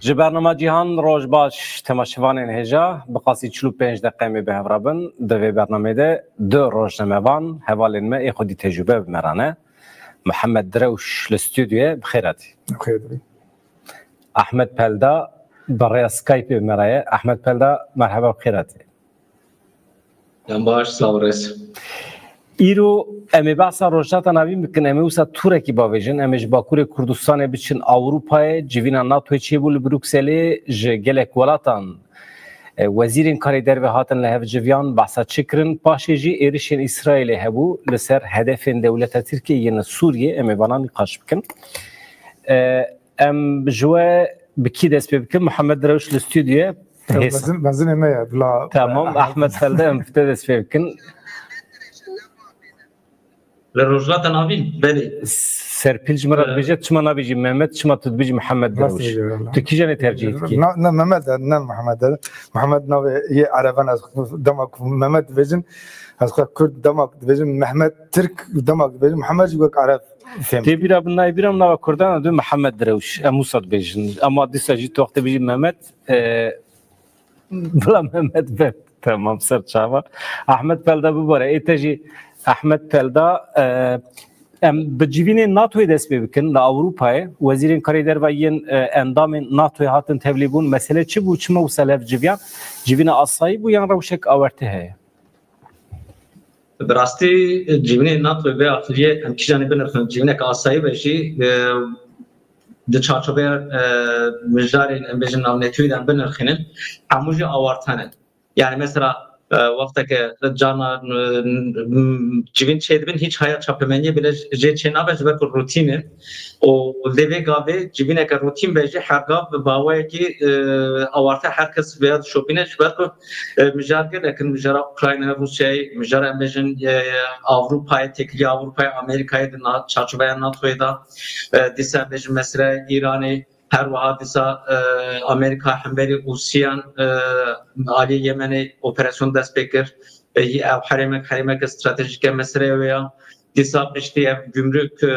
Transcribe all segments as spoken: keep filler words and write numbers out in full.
Ji bernama Cîhan roj baş temaşevanên hêja, bi qasî çil û pênc deqe em ê bi hev re bin. Di vê bernamê de du rojnamevan, hevalên me ê xwedî tecrûbe bi me re ne. Mihemed Direwş li stûdyoyê, bi xêr hatî. Bi xêr hatî. Ahmet Pelda bi rêya Skypeê bi me re ye. Ahmet Pelda, merheba, bi xêr hatî. Dem baş, sağ ol reis. Îro em ê behsa Rojhilata Navîn bikin, em ê wisa tûrekî bavêjin, em ê ji Bakurê Kurdistanê biçin Ewropayê, civîna NATOyê çêbû li Brukselê, ji gelek welatan, e, wezîrên karê derve hatin li hev civiyan, behsa çi kirin, paşê jî êrişên Îsraîlê hebû li ser hedefên dewleta Tirkiyê yên li Sûriyê, em ê vana nîqaş bikin. E, Em ji we bi kî dest pê bikin? Mihemed Rewş li stûdyoyê. Hêsa. Mezin, mezinê me ye, bila. Tamam, Ahmet Felde, em bi te dest pê bikin. Li Rojhilata Navîn, belê. Serpîl ji min re dibêje, çima nabêjî Mehmet, çima tu dibêjî Mihemed Rewş? Rast dibêje, wela. Tu kîjanê tercîh dikî? Na, ne, Mehmet e, ne Mihemed e. Mihemed navê yê Ereban, ez dema ku Mehmet dibêjin, ez xwe Kurd, dema ku dibêjin Mehmet Tirk, dema ku dibêjin Mihemed jî wek Ereb. Fêm. Tê bîra min nayê bîra min nava Kurdan dibê Mihemed Direwş. Em wisa dibêjin. Ama dîsa jî tu wextê bêjî Mehmet, e, bila Mehmet be. Tamam, ser çava. Ahmet Pelda bibore. Ê te jî Ahmet Pelda, e, em bi civînên NATOyê dest pê bikin. Li Ewropayê wezîrên karê derve yên, e, endamên NATOyê hatin tevlîbûn. Mesele çi bû? Çima wisa li hev civiyan? Civîna asayî bû yan rewşek awerte heye? Bi rastî civînê NATO vê axiriyê em kîjanê binirxin, civîneke asayî be jî, e, di çarçoveya, e, mijarên, em bêjin, navnetewî de em binirxînin, hemû jî awarte ne. Yani mesela, e, wexteke carna, e, civîn çêdibin, hiç haya çapemeniyê bile jê çê nabe, ji ber ku rutîn in. Û lê vê gavê civîneke rutîn be jî her gav bi awayekî, e, awarte her kes vêya dişopîne, ji ber ku, e, mijar gelek in, mijara Ukrayna, Rûsyayê, mijara, em bêjin, e, Ewropayê, têkiliya Ewropayê, Amerîkayê di na-, çarçoveya NATOyê de, e, dîsa em bêjin meseleya Îranê, her wiha dîsa, e, Amerîka hemberî Hûsiyan, e, aliyê Yemenê operasyon dest pê kir. E, ev herêmek, herêmeke stratejîk e, meseleyê wê ya. Dîsa piştî ev gumruk, e,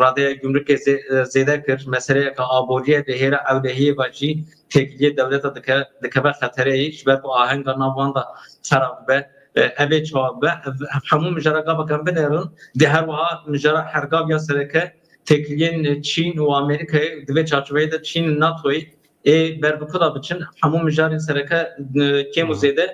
radeya gumrukê zê-, e, zêde kir. Meseleyeke aboriyê dihêre ewlehiyê ve jî têkiliyê dewleta dike-, dikeve xetereyê, ji ber ku ahenga nav wan de xerab be. E, ev ê çawa be? Ev, ev hemû mijara gava em binêrin, dê her wiha mijara her gav ya sereke têkiliyên Çîn û Amerîkayê, di vê çarçoveyê de Çîn, NATOyê ê ber bi ku da biçin, hemû mijarên sereke, e, kêm û zêde,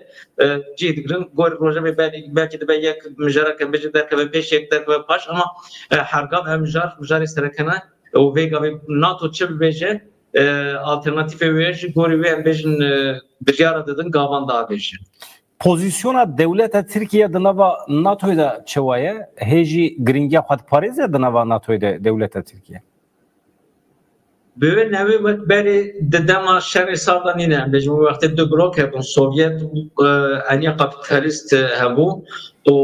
e, cih digirin. Gorî rojevê belkî, belkî dibe yek mijareke bêje derkeve pêş, yek derkeve paş, ama, e, her gav ev mijar, mijarê sereke ne û vê gavê NATO çi bibêje, e, alternatîfê wê jî gorî wê em bêjin, e, biryara didin gavan da bêje. Pozîsyona dewleta Tirkiye di nava NATOyê de çawa ye? Hê jî giringiya xwe diparêze di nava NATOyê de dewleta Tirkiye? Bi wê newê wek berê di dema şerê sar de nîne, em bêjin wê wextê du blok hebûn, Sovyet û, e, eniya kapîtalîst, e, hebû. Û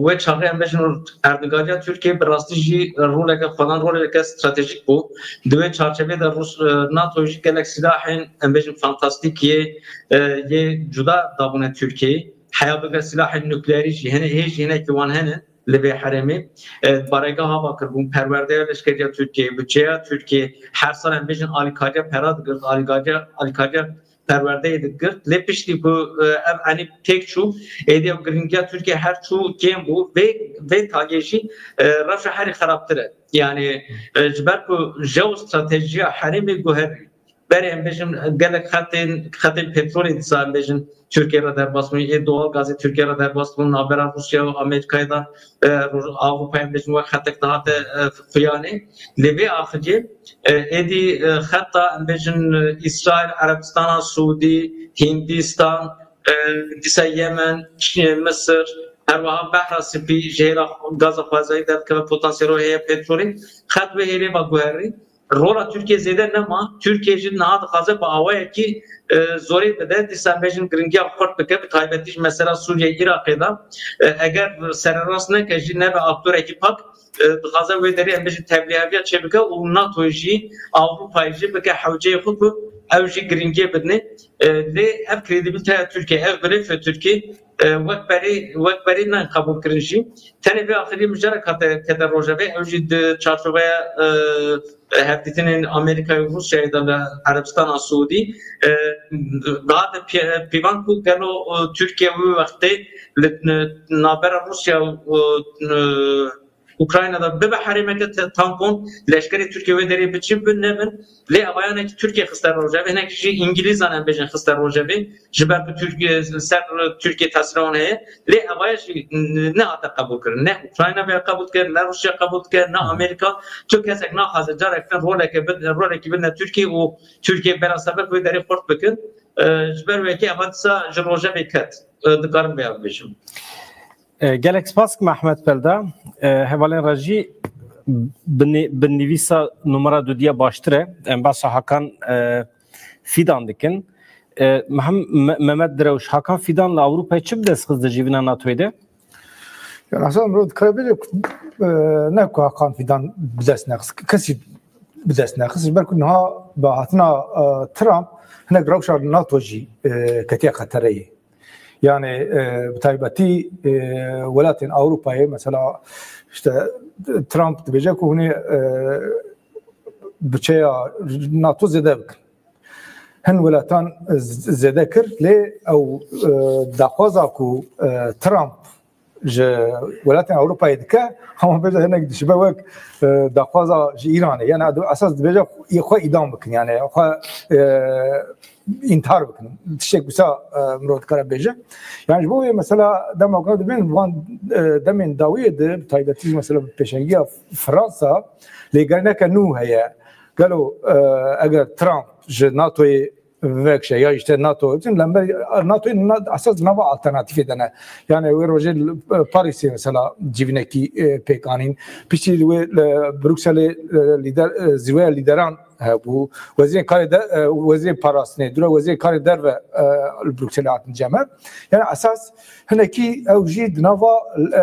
wê çaxê em bêjin erdnîgariya Tirkiye bi rastî jî roleke xwedan, roleke stratejîk bû. Di wê çarçevê de Rus, e, NATO jî gelek silahên, em bêjin, fantastîk yê, e, yê cuda dabûne Tirkiyeyê. Heya bibe silahên nukleerî jî hene, hê jî hinekî wan hene li vê herêmê. E, baregeha ava kirbûn, perwerdeya leşkeriya Tirkiyeyê, budceya Tirkiyeyê, her sal em bêjin alîkariya pera digirt, alîkariya, alîkariya perwerdeyê digirt. Lê piştî ku, e, ev enî têk çû, êdî ew giringiya Tirkiye her çû kêm bû. Vê, vê taliyê jî, e, rewşa herî xerabtir e. Yani, e, ji ber ku jeostratejiya herêmê guherî. Berê em bêjin gelek xetên, xetên petrolê dîsa em bêjin Tirkiye re derbas bûn, ê doğal gazê Tirkiye re derbas bûn, navbera Rûsya û Amerîkayê de, e, Roj-, Ewropayê em bêjin wek xetek dihate, e, xuyanê. Lê vê axiriyê, e, êdî, e, xeta em bêjin, e, Îsraîl, Erebistana Siûdî, Hindistan, e, dîsa Yemen, Çîn, Misir, her wiha Behra Spî ji hêla gaza xwezayî derdikeve, potansiyelo heye petrolê. Xet wê hêlê ve guherî. Rola Tirkiye zêde nema. Tirkiye jî niha dixwaze bi awayekî, e, zorê bide, dîsa em bêjin giringiya xurt bike, bi taybetî ji mesela Sûriye, Iraqê de, e, eger sererast neke jî, nebe aktorekî pak, e, dixwaze wê derê em bêjin tevlîheviya çêbike û NATO jî, Ewropayê jî bike hewceyê xwe ku Ew jî giringiyê bidinê. E, lê ev kredîbilîteya Tirkiyê, ev blêfa Tirkiyê, e, wek berê, wek berê nayên qebûlkirin jî. Tenê vê axirî mijarek hate, kete rojevê, ew jî di çarçoveya, e, hevdîtinên Amerîkayê û Rûsyayê de li Erebistana Siûdî, e, dihate pê-, pîvan ku gelo, e, Tirkiye wî wextê li, e, navbera Rûsya û, e, Ukrayna de bibe herêmeke te-, tampon, leşkerê Tirkiye wê derê biçin bin nebin. Lê evayanekî Tirkiye xiste rojevê, hinekî jî Îngilîzan em bêjin xiste rojevê. Ji ber ku Tirkiye, ser Tirkiye tesîra wan heye. Lê evaya jî n-, nehate qebûlkirin. Ne Ukrayna vê qebûl dike, ne Rûsya qebûl dike, ne Amerîka. Tu kesek naxwaze carek din roleke bid-, rolekî bidine Tirkiye û Tirkiye bela sebek wê derê xurt bikin. E, ji ber wê yekê eva disa ji rojevê ket. E, dikarim vê bibêjim. E, gelek spas Mehmet Pelda. E, hevalên rejî, bi nî-, bi nivîsa numara dudiya baştir e. Em behsa Hakan, e, Fidan dikin. E, Mehem-, Me-, Mehmet Direwş, Hakan Fidan li Ewropayê çi bi dest xist di civîna NATOyê de? Yani aslında Murat Karabey'le, e, ne ku Hakan Fidan bi dest nexist, kesî bi dest nexist. Ji ber ku niha bi hatina, e, Trump hinek rewşa NATO jî, e, ketiye xetereyê. Yani, e, bi taybetî, e, welatên Ewropayê, mesela işte Trump dibêje ku hûn ê, e, budçeya NATO zêde bikin. Hin welatan z-, zêde kir, lê ew, e, daxwaza ku, e, Trump ji welatên Ewropayê dike, hema bêje hinek dişibe wek, e, daxwaza ji Îranê. Yani ed-, esas dibêje xwe îdam bikin, yani xwe, e, întihar bikin. Tiştek wisa, e, mirov dikare bêje. Yani ji bo wê mesela dema ku dibên van, e, demên dawiyê de, bi taybetî jî mesela bi pêşengiya Fransa, lêgerîneke nû heye. Gelo, e, eger Trump ji NATOyê vekşe ya işte NATO, lember NATOyê na-, esas nava alternatîfê de ne. Yani wê rojê li, e, Parîsê mesela civînekî, e, pêk anîn. Piştî wê li Brukselê, e, lider, e, zirweya lideran hebû. Wezîrên karê de, e, wezîrên parastinê, dûra wezîrên karê derve, e, li Brukselê hatin cem hev. Yani esas hinekî ew jî di nava, e,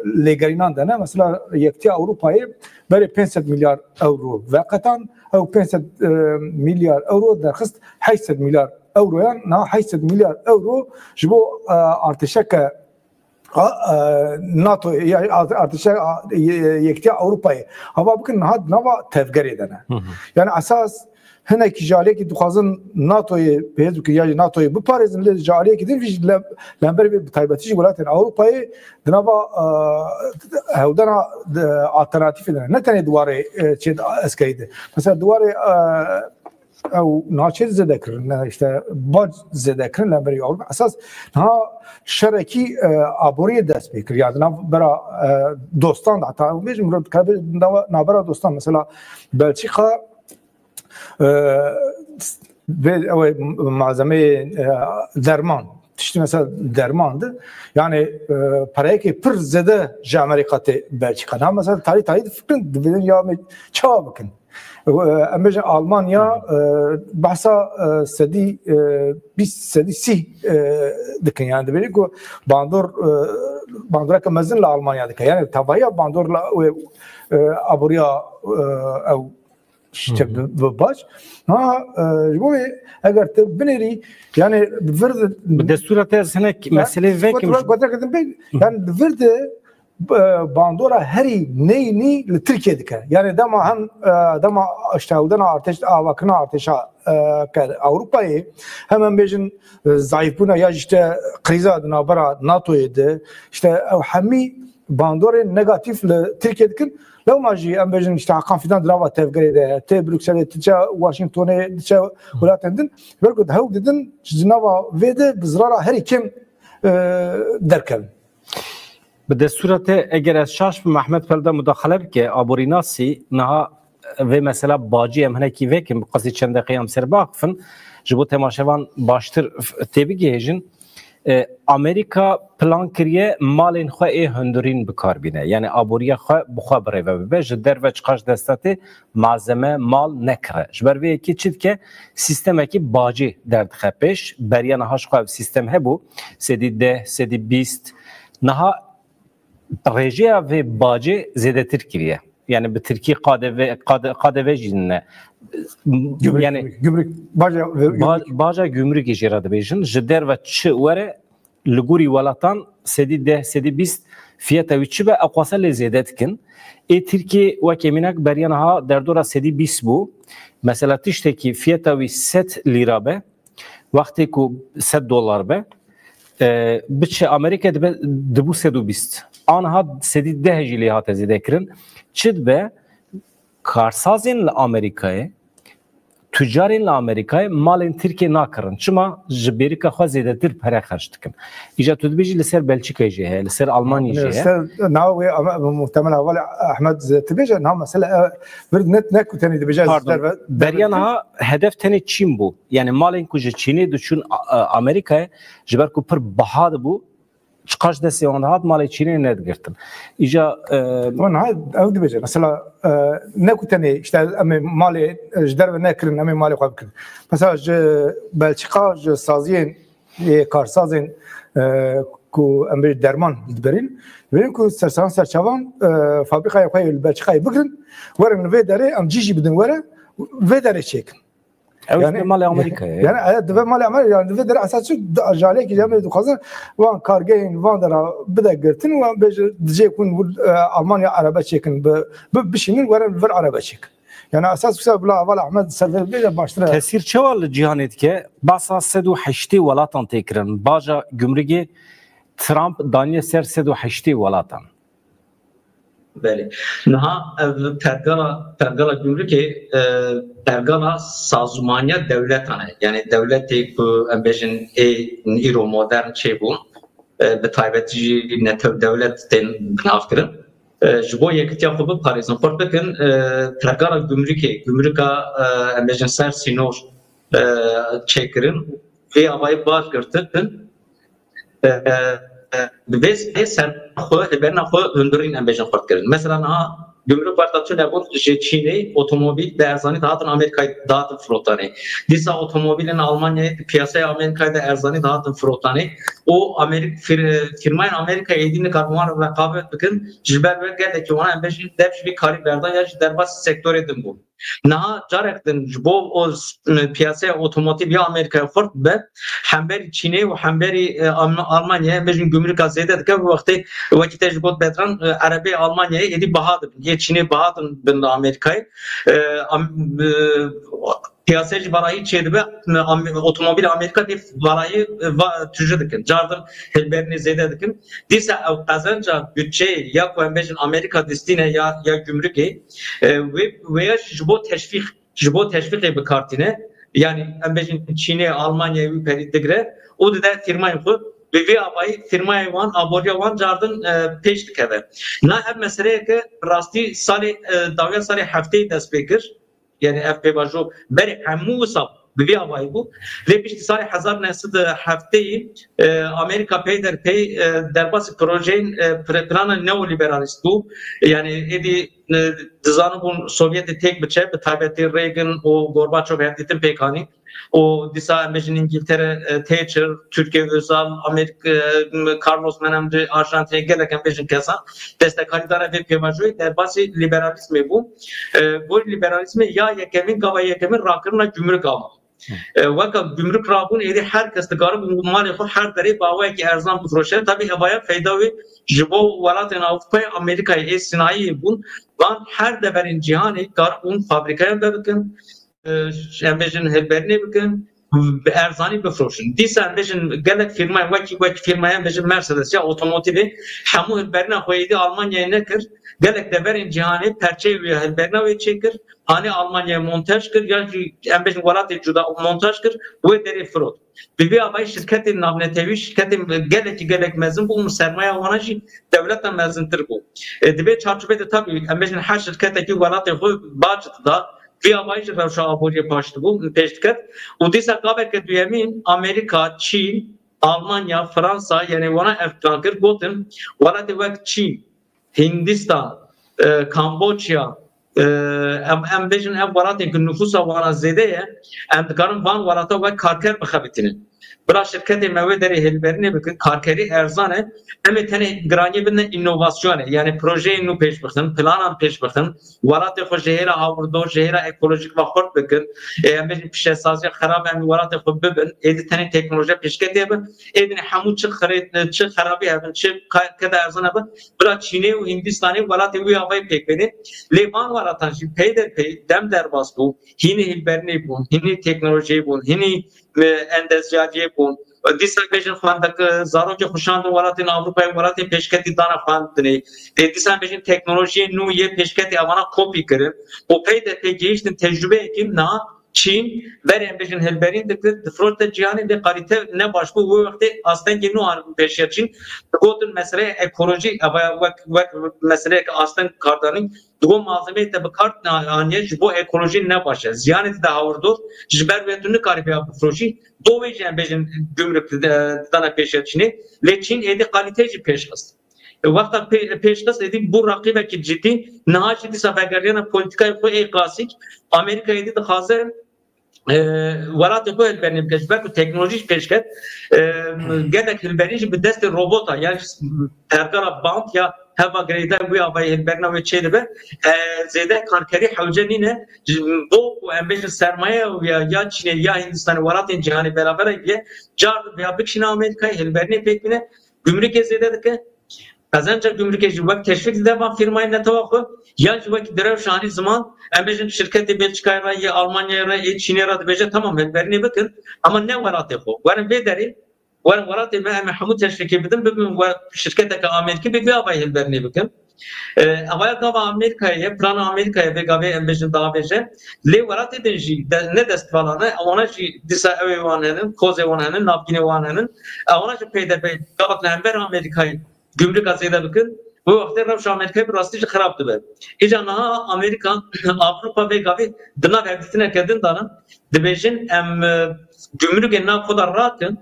lêgerînan de ne. Mesela Yekîtiya Ewropayê berê pênc sed milyar euro veqetan, ew pênc sed, e, milyar euro derxist heşt sed milyar euroyan, niha heşt sed milyar euro ji bo, e, artêşeke, a, e, NATO, ya, art-, artêşe, a, ye-, Yekîtiya Ewropayê. Hava bikin niha di nava tevgerê de ne. Hı hı. Yani esas hinekî ji aliyekî dixwazin NATOyê, bi hêz bikin ya jî NATOyê biparêzin, lê ji aliyekî din jî le-, lember bi taybetî jî welatên Ewropayê di nava, e, hewdana, e, alternatîfê de ne. Ne tenê di warê, e, çê eskerî de. Mesela di warê, e, ew naçê zêde kirin, ne, işte bac zêde kirin, lemberî Ewropa. Esas niha şerekî, e, aboriyê dest pê kir. Ya di nav bera, e, dostan de, heta bêjim, nava-, navbera dostan, mesela Belçîka, e, vê ew ê malzemeyê, e, derman, tiştî mesela derman de, yani, e, pereyekê pir zêde ji Amerîka tê Belçîka. Niha mesela tarî tarî difikirin, divêrin ya me çawa bikin. E, em bêjin Almanya, e, behsa, e, sedî, e, bîst, sedî sî, e, dikin. Yani dibêjin ku bandor, e, bandoreke mezin li Almanya dike. Yani tevahiya bandor li wê, e, aboriya, e, ew işte bi, bi baş. Ha, e, ji bo wê eger tu binêrî, yani bi vir de Bi destûra te ez hinek meselê vekim. Gotek din pê, yani bi vir de, e, bandora herî neyî nî li Tirkiye dike. Yani dema hem, e, dema işte hewdana artêş, avakirina artêşa, e, ke Ewropayê, hem em bêjin, e, zayîfbûna ya jî işte krîza di navbera NATOyê de, işte ew hemî bandorên negatîf li Tirkiye dikin. Lewma jî em bêjin işte Hakan Fidan di nava tevgerê de, tê Brukselê, diçe Washingtonê, diçe welatên din. Ber ku hewl didin ji nava vê de bi zirara herî kêm, e, derkevin. Bi destûra te, eger ez şaş bim, Mehmet Pelda mudaxale bike, aborînasî, niha vê mesela bacî em hinekî vekin, bi qasî çend deqeyê em ser biaxifin, ji bo temaşevan baştir f-, têbigihêjin. E, Amerîka plan kiriye malên xwe ê hundirîn bi kar bîne. Yani aboriya xwe bi xwe birêve bibe. Ji derve çiqaş desta tê malzeme, mal nekire. Ji ber vê yekê çi dike? Sîstemekî bacê derdixe pêş. Beriya niha ji xwe ev sîstem hebû. Sedî deh, sedî bîst. Niha rêjeya vê bacê zêdetir kiriye. Yani bi Tirkî K D V, K D V, K D V jî ne. Gümrük, yani gümrük, baca, baca gümrükê jê re dibêjin. Ji derve çi were, li gorî welatan sedî deh, sedî bîst fiyeta wî çi be, ew xwasa lê zêde dikin. Ê Tirkiyê wekî mînak beriya niha derdora sedî bîst bû. Mesela tiştekî fiyeta wî sed lîra be, wextê ku sed dolar be, e, biçe Amerîka dibe, dibû sed û bîst. Aniha sedî deh jî lê hate zêde kirin. Çi dibe? Karsazên li Amerîkayê, tucarên li Amerîkayê malên Tirkiyê nakirin. Çima? Ji bêrika xwe zêdetir pere xerc dikin. Îca tu dibêjî li ser Belçîkayê jî heye, li ser Almanyayê jî heye. Ser nav wê ama muhtemel heval Ahmed dibêje, nav mesela, e, vir ne, ne ku tenê dibêje. Pardon. Beriya niha hedef tenê Çîn bû. Yani malên ku ji Çînê diçûn, a, a, Amerîkayê, ji ber ku pir biha dibû, çiqaş destê wan dihat, malê Çînê nedigirtin. Îca, e, Ama niha ew dibêje, mesela, e, ne ku tenê işte em ê malê, e, ji derve nekirin, em ê malê xwe bikin. Mesela ji Belçika, ji saziyên, ê karsazên, e, ku em bê derman diberîn, verin ku serseran serçavan, e, fabrîkayê xwe yê li Belçikayê bigirin, werin li vê derê em cî jî bidin were, vê derê çêkin. Ew yani, işte malê Amerîkayê. Yani, e, dibe malê Amerîka, yani dibe dere esas çi, jalekî cemê dixwazin wan kargehên van dera bide girtin, wan bêje dicê kun, e, Almanya erebe çêkin, bi, bi, bişînin, werin vir erebe çêkin. Yani esas kisa bila heval Ahmed ser vê bêje baştir e. Tesîr çawa li cîhanê dike? Basa sed û heştê welatan tê kirin. Baca gümrükê Trump daniye ser sed û heştê welatan. Belê. Niha ev pergala, pergala gümrükê, e, pergala sazmaniya dewletan e. Yani dewletê ku em bêjin ê îro modern çêbûn, e, bi taybetî jî netew dewlet tên binavkirin. E, ji bo yekitiya xwe biparêzin, xurt bikin, e, pergala gümrükê, gümrüka, e, em bêjin ser sînor, e, çêkirin, vê avayî baş girtin. E, e, bi vê seyê ser xwe, hêberîna xwe hundirîn em bêjin xurt kirin. Mesela niha gümrük berda tune bûn ji Çînê otomobîl bi erzanî dihatin Amerîkayê dihatin firotanê. Dîsa otomobîlên Almanyayê di piyasaya Amerîkayê de erzanî dihatin firotanê. Û Amerîk-, fir-, firmayên Amerîkayê êdî nikarin wan re reqabet bikin. Ji ber wê gelekî wana em bêjin dev ji vî karî berdan ya jî derbasî sektorê din bûn. Niha carek din ji bo o s-, m-, piyasaya otomotiv ya Amerîkayê xurt be, hemberî Çînê û hemberî, e, Am-, Almanyayê bêjin gümrüka zêde dike, wextê wekî te ji got Bedran, e, erebeyê Almanyayê êdî biha dibin, yê Çînê biha dibin li Amerîkayê. E, am-, e, piyasayê jî berahî çêdibe, e, am-, otomobîl Amerîka dê berahî, e, va-, tujî dikin. Cardin hilberînê zêde dikin. Dîsa ew qezenca budçeyê ya ku em bêjin Amerîka distîne ya, ya gümrükê, e, wê, wê ya jî ji bo teşvîq, ji bo teşvîqê bi kar tîne. Yani em bêjin Çînê, Almanyayê wî perî digre û dide firmayên xwe. Bi vî avayî firmayê wan, aboriya wan cardin, e, pêş dikeve. Na ev meseleyeke rastî salê, e, dawiya salê hefteyê dest pê kir. Yani ev pêvajo berê hemû wisa bi vî avayî bû. Lê piştî salê hezar neh sed û hefteyî, e, Amerîka pey der pey, e, derbasî projeyên, e, pre-, plana neoliberalîst bû. Yani êdî, e, dizanibûn Sovyetê têk biçe, bi taybetî Reagan û Gorbaçov hevdîtin pêk anî. Û dîsa em bêjin Îngiltere, e, Thatcher, Türkiye Özal, Amerîka, e, Carlos Menem di Arjantinê gelek em bêjin kesan destekarî dane vê pêvajoyê derbasî liberalîzmê bû. E, gorî liberalîzmê ya yekemîn, gava yekemîn rakirina gümrük a. E, weka gümrük rabûn êdî her kes dikaribû malê xwe her derê bi awayekî erzan bifroşe. Tabî evaya feyda wê ji bo welatên Ewropayê, Amerîkayê ê sinayiyê bûn. Van her deverên cîhanê karibûn fabrîkayan vebikin, e, em bêjin hilberînê bikin, bi erzanî bifroşin. Dîsa em bêjin gelek firmayên wekî, wekî firmaya em bêjin Mercedes ya otomotîvê hemû hilberîna xwe êdî Almanyayê nekir. Gelek deverên cîhanê perçeyê wê hilberîna wê çêkir. Hanê Almanyayê montaj kir, yan jî em bêjin welatê cuda montaj kir, wê derê firot. Bi vî avayî şirketên navnetewî, şirketên gelekî gelek mezin bûn û sermaya wana jî dewleta mezintir bû. E, di vê çarçovê de tabî em bêjin her şirketekî welatê xwe bac dida. Vî avayî jî rewşa aboriyê paş dibû, pêş diket. Û dîsa gaveke duyemîn Amerîka, Çîn, Almanya, Fransa, yani wana ev plan kir, gotin welatê wek Çîn, Hindistan, e, Kamboçya, e, em, em bêjin ev welatên ku nifûsa wana zêde ye, em dikarin van welata wek karker bixebitînin. Bila şirketê me wê derê hêlberinê bikin, karkerî erzan e. Em ê tenê giraniyê bidin înovasyonê, yani projeyên nû pêş bixin, planan pêş bixin, welatê xwe ji hêla hawirdor, ji hêla ekolojik ve xurt bikin. Ê, em bêjin pişesaziya xerab em welatê xwe bibin. Êdî tenê teknolojiya pêşketê bin. Êdî hemû çi xirê-, çi xerabî hebin, çi ka-, keda erzan hebin, bila Çînê û Hindistanê welatê wî avayî pêk bêne. Lê van welatan jî peyderpey dem derbas bû. Hînî hîlberinê bûn, hînî teknolojiyê bûn, hînî, e, endezyariyê bûn. Dîsa bêjin xwendek, e, zarokê xwe şandin welatên Ewropayê, welatên pêşketî dana xwendinê. E, dîsa bêjin teknolojiyê nû yê pêşketî evana kopî kirin. Û pey de pê gihîştin tecrubeyekî niha Çîn berê em bêjin hilberîn dikir, difiroşte cîhanê lê kalîte ne baş bû. Wê wextê astengê nû anibû pêşiya Çîn. Digotin meseleyê ekolojî, eva wek, wek meseleyeke asteng kardanî. Digo malzemeyê te bi kar aniye ji bo ekolojî ne baş e. Ziyanê dide hawirdor, ji ber wê tu nikarî vêya bifroşî. Do wê jî em bêjin gümrük dide-, didana pêşiya Çînê. Lê Çîn êdî kalîte jî pêş xist. E, wexta pê-, pêş xist êdî bû reqîbekî cidî. Niha jî dîsa vegeriyana polîtikayê xwe ê klasîk. Amerîka êdî dixwaze, e, welatê xwe hilberînê bike. Ji ber ku teknolojî jî pêş ket, e, gelek hilberîn jî bi destê robota, yan jî pergala bant ya heva girêdayî wî avayî hilberîna wê çêdibe. E, zêde karkerî hewce nîne. Ji bo ku em bêjin sermaye ya, ya Çînê ya Hindistanê welatên cîhanê beraber biye, car dibe ya bikişîne Amerîkayê, hilberînê pêk bîne, gumrukê zêde dike. Qezenca gumrukê jî wek teşvîk dide van fîrmayên netewa xwe, yan jî wekî di rewşa hanî ziman, em bêjin şirketê Belçikayê re, yê Almanyayê re, yê Çînê re dibêje, tamam, hilberînê bikin, ama ne welatê xwe. Werin vê derê, werin welatê me, em ê hemû teşvîkê bidin, bibin we şirketeke Amerîkî, bi vê avayî hilberînê bikin. E, avaya gava Amerîkayê ye, plana Amerîkayê vê gavê em bêjin diavêje. Lê welatê din jî de, ne destvala ne, wana jî dîsa ew ê wan henin, kozê wan henin, navgînê wan henin. E, wana jî peyderpey gava li hember Amerîkayê gumrika zêde bikin, wê wextê rewşa Amerîkayê bi rastî jî xirab dibe. Îca niha Amerîka, Ewropa vê gavê di nav hevdîtineke din de ne, dibêjin em, e, gumrukê nav xwe de rakin,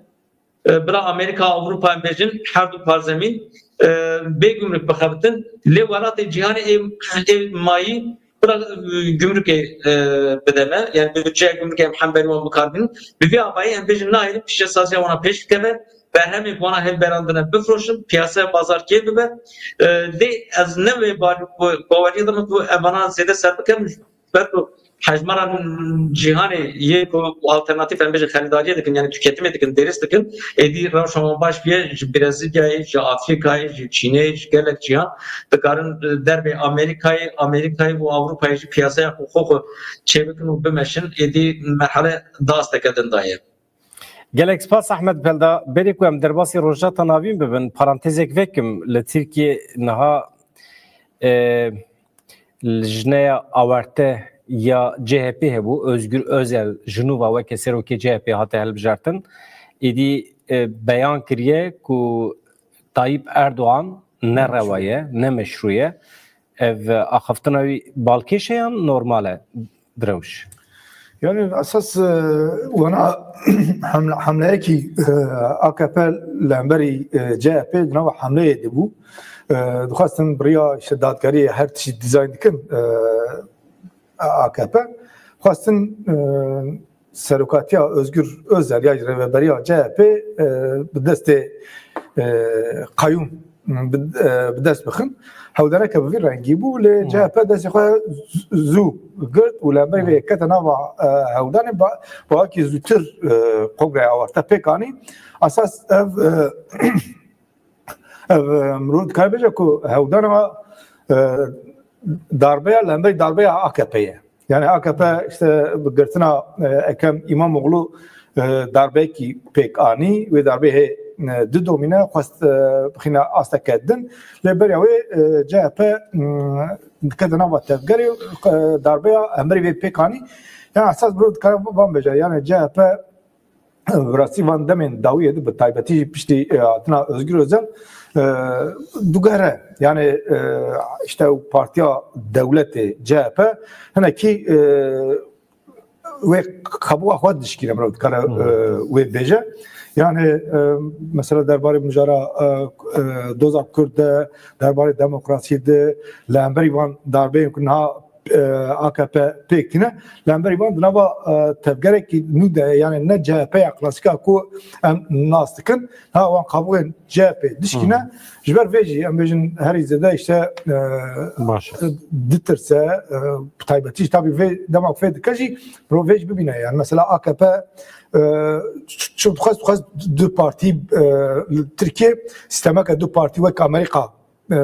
e, bila Amerîka, Ewropa em bêjin her du parzemîn, e, bê gumruk bixebitin. Lê welatê cîhanê ê, ê mayî bila, e, gumrukê, e, bide me, yani budçeya gumrukê em hemberî wan bikarbînin. Bi vî avayî em bêjin nahêlin pîşesaziya wana pêş bikeve, berhemê wana hilberandine bifroşin, piyasaya bazar kêr bibe. E, lê ez ne wê bar-, baweriyê de me ku evana zêde ser bikim, ber ku hejmara cîhanê yê ku alternatîf em bêjin xeridariyê dikin, yani tüketimê dikin, dêrist dikin, êdî rewşa wan baş bûye ji Brezilyayê, ji Afrîkayê, ji Çînê, ji gelek cîhan dikarin, e, derbê Amerîkayê, Amerîkayê û Ewropayê jî piyasaya xwe xwe xwe çêbikin û bimeşin, êdî merhele dasteke din daye. Gelek spas Ehmed Pelda. Berê ku em derbasî Rojhilata Navîn bibin, parantezek vekim, li Tirkiyê niha, e, li jineya awarte ya C H P hebû, Özgür Özel ji nû ve weke serokê C H P hate hilbijartin. Êdî, e, beyan kiriye ku Tayyip Erdoğan ne rewa ye, ne meşrû ye. Ev, e, axaftina wî balkêş e yan normal e, Direwş? Yani esas, e, wana hamle-, hamleyekî, e, A K P li hemberî, e, C H P di nava hamleyê de bû. E, dixwestin bi riya işte dadgeriyê her tiştî dizayn dikin, e, A K P. Xwestin, e, serokatiya Özgür Özel ya rêveberiya C H P, e, bi destê, e, qeyûm bi, e, bi dest bixin. Hewldaneke bi vî rengî bû, lê Hmm. C H P destê xwe z-, zû girt û li hemberî vê Hmm. kete nava, e, hewldanê ba-, bi wekî zûtir, e, kongreya awarte pêk anî. Esas ev, e, ev, e, mirov dikare bêje ku hewldana, e, darbeya li hemberî darbeya A K P ye. Yani A K P işte bi girtina, e, Ekrem İmamoğlu, e, darbeyekî pêk anî, wê darbeyê hê, e, du domîne xwest, e, bixîne asteke din. Lê beriya wê, e, C H P, m, dikete nava tevgerê, e, darbeya hemberî vê pêk anî. Yani esas mirov dikare van bêje, yani C H P Bi rastî van demên dawiyê de bi taybetî jî piştî, e, hatina Özgür Özel, e, dugere, yani, e, işte ew partiya dewletê C H P hinekî, e, wê qebûa xwe dişkîne, mirov dikare, Hmm. e, wê bêje. Yani, e, mesela derbarê mijara, e, e, doza Kurd de, derbarê demokrasiyê de, li hemberî van darbeyên ku niha e, A K P pêk tîne. Li hemberî van di nava, e, tevgerekî nû de, yani ne C H P ya klasîka ku em nas dikin, ha wan qabûxên C H P dişkîne. Hmm. Ji ber vê jî em bêjin herî zêde işte, e, Baş e. ditirse, e, bi taybetî jî tabî vê dema ku fê dike jî mirov vê jî bibîne. Yani mesela A K P, e, ç-, ç-, dixwest, dixwest du partî, e, li Tirkiye sîstemeke du partî wek Amerîka e,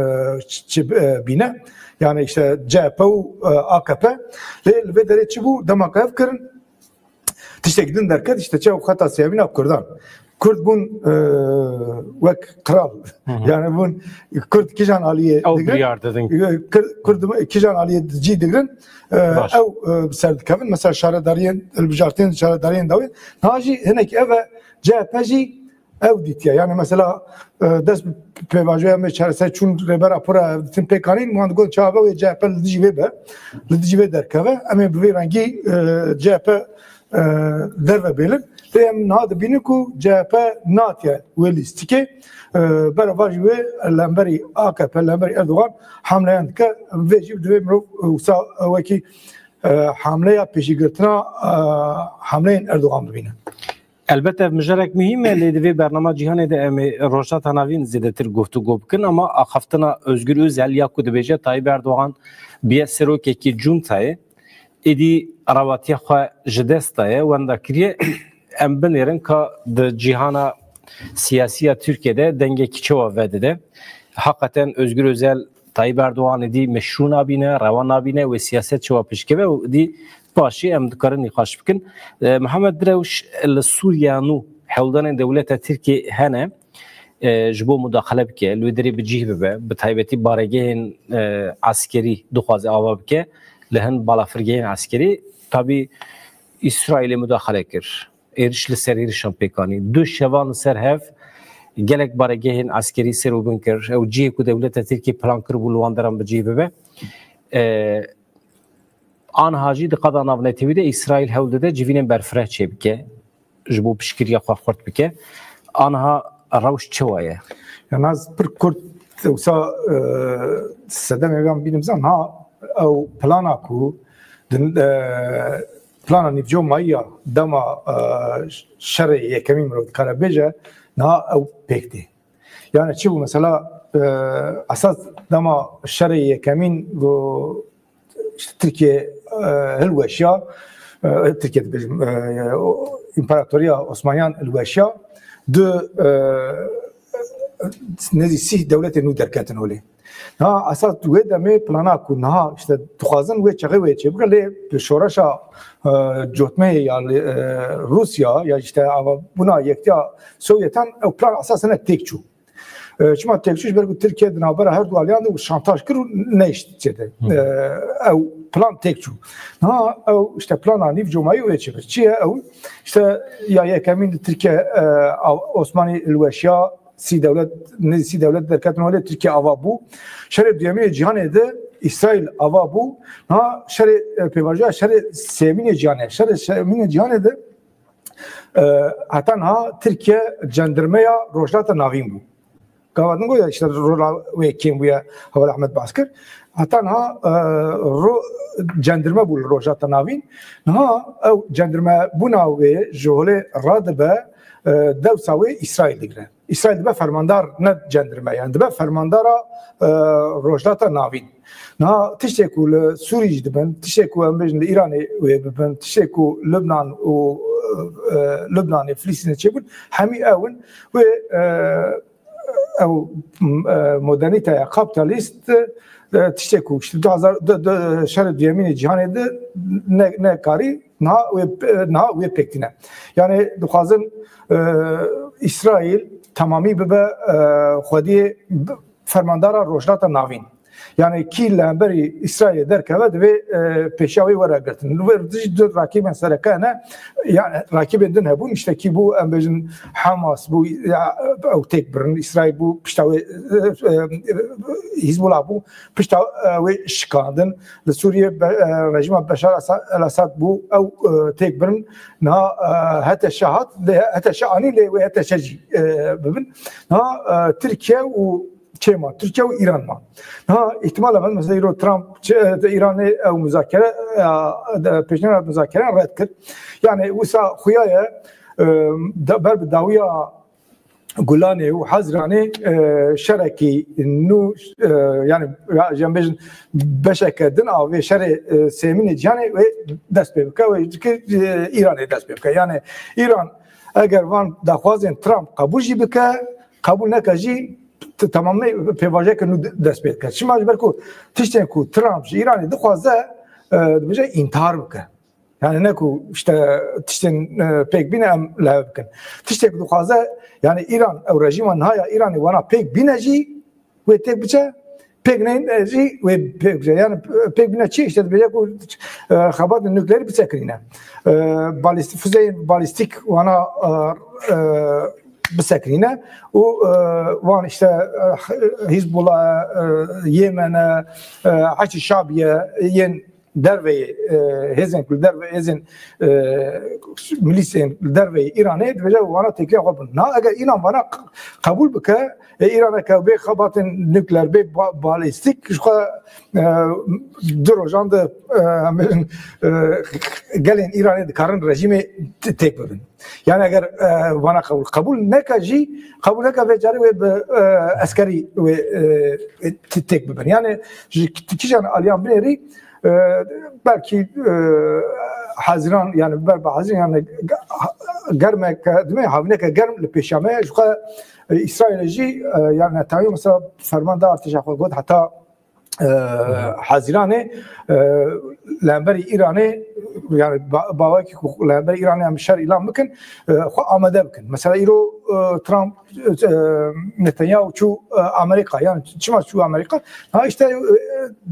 çi, e, bîne. Yani işte C H P û, e, A K P. Lê li vê derê çi bû? Dema ku hev kirin, tiştek din derket, işte çaw xeta siyahîna Kurdan. Kurd bûn, e, wek kral. Hı hı. Yani bûn Kurd kijan aliyê Ew digrin. Biryar didin. E, Kurd, Kurd kijan aliyê cî digrin. E, Baş. Ew, e, bi ser dikevin. Mesela şaredariyên, hilbijartiyên şaredariyên dawî. Niha jî hinek ev e, C H P jî ew dîtiye. Yani mesela, e, dest bi pêvajoya me çareser çûn rêbera pira ev ditin pêkanîn, wan digot çawa be wê C H P li dijî vê be, li dijî vê derkeve. Em ê bi vî rengî, e, C H P, e, derve bêlin. Lê em niha dibînin ku C H P natiye wê lîstikê. E, berevajî wê li hemberî A K P, li hemberî Erdogan hamleyan dike. Vê jî divê mirov, e, wisa, e, wekî, e, hamleya pêşîgirtina, e, hamleyên Erdogan bibîne. Elbet ev mijarek muhîm e, lê di vê bernama cîhanê de em ê Rojhilata Navîn zêdetir guftûgo bikin, ama axaftina Ozgur Ozel ya ku dibêje Tayyip Erdogan biye serokekî cuntayê, êdî rewatiya xwe ji dest daye, wenda kiriye. Em binêrin ka di cîhana siyasî ya Tirkiyê de dengekî çawa vedide. Heqeten Ozgur Ozel Tayyip Erdogan êdî meşrû nabîne, rewa nabîne, wê siyaset çawa pêşkeve û êdî paşê em dikarin nîqaş bikin. E, Mihemed Direwş, li Sûriya nû hewldanên dewleta Tirkiyê hene, e, ji bo mudaxele bike, li wê derê bi cih bibe, bi taybetî baregehên, e, eskerî dixwaze ava bike, li hin balafirgehên eskerî. Tabî Îsraîlê mudaxele kir. Êriş li ser êrişan pêk anî. Du şevan li ser hev gelek baregehên eskerî ser û bin kir. Ew cihê ku dewleta Tirkiyê plan kiribû li wan deran bi cih bibe. E, anha jî di qada navnetewî de Îsraîl hewl dide civînên berfireh çêbike, ji bo piştgiriya xwe xurt bike. Anha rewş çi wa ye? Ya naz pir kurt wisa, e, sedemê vê bînim zan ha ew plana ku din, e, plana nîvco mayiya dema, e, şerê yekemîn mirov dikare bêje, niha ew pêk tê. Yani çi bû mesela, e, esas dema şerê yekemîn ku işte Tirkiye, e, hilweşiya, e, Tirkiye dibêjim, e, o İmparatoriya Osmaniyan hilweşiya du, e, nêzî sîh dewletê nû derketin holê. Niha esas wê demê plana ku niha işte dixwazin wê çaxê wê çêbike lê bi şoreşa, e, cotmeyê ya li, e, Rûsya ya işte ava bûna yektiya Sowyetan ew plan esas hinek têk çû. E, çima têk çû? Ji ber ku Tirkiye di navbera her du aliyan de û şantaj kir û nehişt çêde. Hı. E, ew plan têk çû. Niha ew işte plana nîv comayî wê çêkir. Çi ye ew? İşte ya yekemîn de Tirkiye, e, av-, Osmanî hilweşiya, sî dewlet, nêzî sî dewlet derketin holê, Tirkiye ava bû. Şerê duyemîn ê cîhanê de Îsraîl ava bû. Niha şerê, e, pêvajoya şerê sêyemîn ê cîhanê. Şerê sêyemîn ê cîhanê de, e, heta niha Tirkiye cendirmeya Rojhilata Navîn bû. Gava din goya işte rola wê kêm bûye, heval Ahmet behs kir. Heta niha, e, ro-, cendirme bû li Rojhilata Navîn. Niha ew cendirme bûna wê ji holê radibe, e, dewsa wê Îsraîl digre. Îsraîl dibe fermandar, ne cendirme, yani dibe fermandara, e, Rojhilata Navîn. Niha tiştê ku li Sûrî jî dibin, tiştê ku em bêjin li Îranê wê bibin, tiştê ku Lubnan û, e, Lubnanê, Filistînê çêbûn, hemî ew in. Wê, e, ew, m-, e, modernîteya kapitalîst, e, tiştê ku işte du hezar, du, du, şerê duyemîn ê cîhanê de ne, nekarî, niha wê, niha wê pêk tîne. Yani dixwazin, e, Îsraîl temamî bibe, e, xwediyê b-, fermandara Rojhilata Navîn. Yani kî li hemberî Îsraîlê derkeve divê, e, pêşiya wê were girtin. Li wir dijî du rakîbên sereke hene, yani rakîbên din hebûn, işte kî bû, em bêjin Hamas bû, ya, ew têk birin, Îsraîl bû pişta wê, e, e, Hizbullah bû pişta, e, wê şikandin. Li Sûriyê be-, e, rejîma Beşar Esa-, el Esad bû, ew, e, têk birin. Niha, e, H T Ş hat, lê H T Ş anî lê wê H T Ş jî, e, bibin. Niha, e, Tirkiye û çê ma? Tirkiye û Îran ma. Niha îhtimal e, mesela îro Trump çi, e, Îranê ew muzakere, e, de, pêşniyara muzakere red kir. Yani wisa xuya ye, e, da, ber bi dawiya Gulanê û Hezranê, e, şerekî nû, e, yani ya, em bêjin beşeke din a vê şerê, e, sêmînê cihanê wê dest pê bike, wê dike, e, Îranê dest pê bike. Yani Îran eger van daxwazên Trump qebûl jî bike, qebûl neke jî t-, tamamê pêvajoyeke nû de-, dest pê dike. Çima? Ji ber ku tiştên ku Trump ji Îranê dixwaze, e, dibêje întihar bike. Yani ne ku işte tiştên, e, pêk bîne em li hev bikin. Tiştê ku dixwaze, yani Îran, ew rejîma niha ya Îranê wana pêk bîne jî wê têk biçe, pêk neyne jî wê pêk biçe. Yani pêk bîne çi? İşte dibêje ku, e, xebatên nukleerî bisekinîne. E, balîst-, füzeyên balîstîk wana, e, e, bisekinîne û, e, wan işte, e, Hizbullah, e, Yemen e, e, Heşî Şabiye yên derveyê, e, hêzên ku li derve hêzên, e, milîsên li derveyê Îranê dibêje wana têkiliya xwe bin. Na eger Îran vana q-, qebûl bike, e, Îran eke bê xebatên nukleer, bê ba-, balîstîk, ji xwe, e, du rojan de, e, em bêjin, e, gelên Îranê dikarin rejîmê t-, têk bibin. Yani eger, e, vana qebûl, qebûl neke jî, qebûl neke vê carê wê bi, e, eskerî wê, e, t-, têk bibin. Yani ji k-, kîjan aliyan binêrî, e, belkî, e, Hezîran, yani ber bi Hezîran, yani ge-, germeke, dime havîneke germ li pêşiya me ye. Ji xwe, e, Îsraîlê jî, e, yani Netanyahu mesela ferman da artêşa xwe got heta e, Hezîranê, e, li hemberî Îranê, yani ba-, bawekî ku li hemberî Îranê em şer îlan bikin, e, xwe amade bikin. Mesela îro, e, Trump, e, Netanyahu çû, e, Amerîka. Yani çima çû Amerîka? Ha işte, e,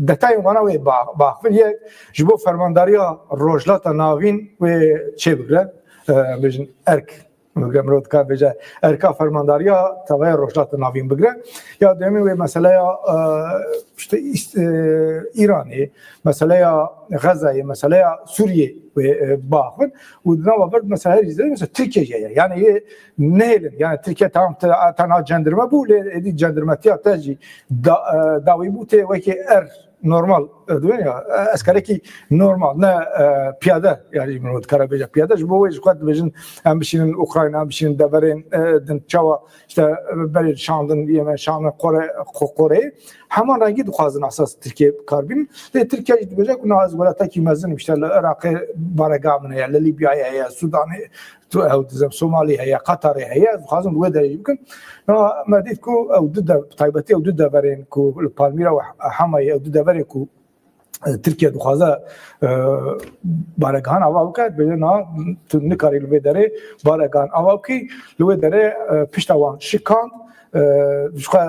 detayên wana wê ba-, baxivin ye ji bo fermandariya Rojhilata Navîn wê çêbigire, e, bêjin erk. Bigre mirov dikar bêje erka fermandariya tevaya Rojhilata Navîn bigre. Ya duyemîn wê meseleya, e, işte, îs-, e, Îranê, meseleya Xezayê, meseleya Sûriyê wê, e, baxivin. Û di nava vir mesela herî zêde mesela Tirkiye ye. Yani yê nehêlin. Yani Tirkiye tamam te-, tenha cendirme bû, lê êdî cendirmetiya te jî da-, e, dawî bû tê wekî er normal, e, dibên ya, e, eskerekî normal, ne, e, piyade, yani min dikare bêje piyade, ji bo wê ji xwe dibêjin, em bişînin Ukrayna, em bişînin deverên, e, din, çawa işte, e, berê şandin, Yemen şandin, Kore, Ko-, Kore, heman rengî dixwazin esas Tirkiye bi kar bînin. Lê Tirkiye jî dibêje ku na ez welatekî mezin im, işte li Iraqê barega min heye, li Lîbyayê heye, Sudanê, tu ew dizem, Somalî heye, Qatarê heye, ez dixwazim wê derê bikin. Na me dît ku ew du dev, bi taybetî ew du deverên ku li Palmîra û Hemayê ew du deverên ku, e, Tirkiye dixwaze, e, baregahan ava bike, dibêje na tu nikarî li vê derê baregahan ava bikî, li wê derê, e, pişta wan şikand, e, ji xwe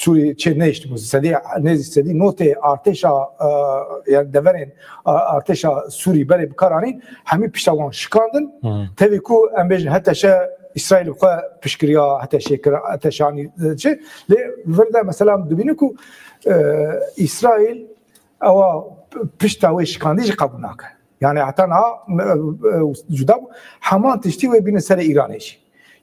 Sûrî çê nehiştibû. Sedî, nêzî sedî notê artêşa, e, yani deverên a-, artêşa Sûrî berê bi kar anîn, hemî pişta wan şikandin. Hmm. Tevî ku em bêjin HTŞ, Îsraîl bi xwe piştgiriya HTŞê kir, HTŞ anî, e, çi. Lê vir de mesela em dibînin ku, e, Îsraîl ewa pişta wê şikandî jî qebûl nake. Yani heta niha, e, e, cuda bû. Heman tiştî wê bînin serê Îranê jî.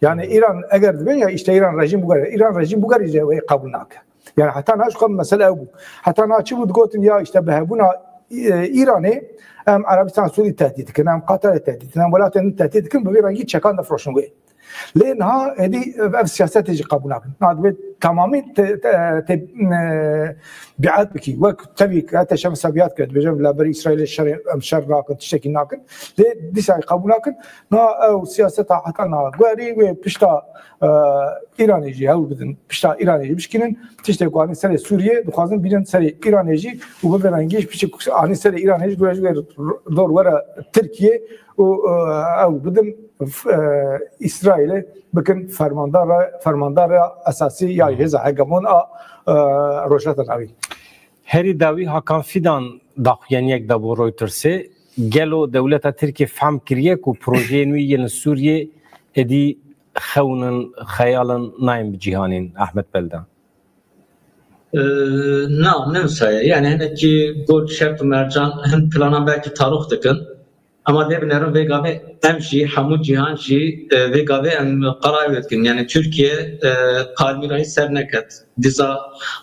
Yani Îran eger dibên ya işte Îran rejîm bû gerî, Îran rejîm bû gerî jî wê qebûl nake. Yani heta niha ji xwe mesele ew bû. Heta niha çi bû digotin ya işte bi hebûna, e, Îranê em Erebistan Sûrî tehdît dikin, em Qatarê tehdît dikin, em welatên din tehdît dikin, bi vî rengî çekan difroşin wê. Lê niha êdî ev siyasetê jî qebûl nakin. Niha divê temamî te, te, te, e, biat bikî. Wek tevî heta şev seviya dike, dibêje, li ber Îsraîlê şerê, em şer nakin, tiştekî nakin. Lê dîsa qebûl nakin. Niha ew siyaseta heta niha guherî wê pişta, e, Îranê jî hewl bidin. Pişta Îranê jî bişkînin. Tiştê ku anî serê Sûriyê, dixwazin bînin serê Îranê jî û bi vê rengî jî piştî ku anî serê Îranê jî guherî wê dor were Tirkiye û, e, ew bidin, e, Îsraîlê bikin fermandara, fermandara esasî ya hêza hegemon a, e, Rojhilata Navîn. Herî dawî Hakan Fidan daxuyaniyek da bo Reutersê. Gelo dewleta Tirkiyê fehm kiriye ku projeyên wî yên li Sûriyê êdî xewn in, xeyal in, nayên bicîhanîn, Ahmet Belda? Ee, na, ne wisa ye. Yani hinekî got şert û mercan hin planan belkî tarûx dikin. Ama lê binerin vê gavê em jî, hemû cîhan jî, e, vê gavê em qala wê dikin. Yani Tirkiye, e, Palmîrayê ser neket. Dîsa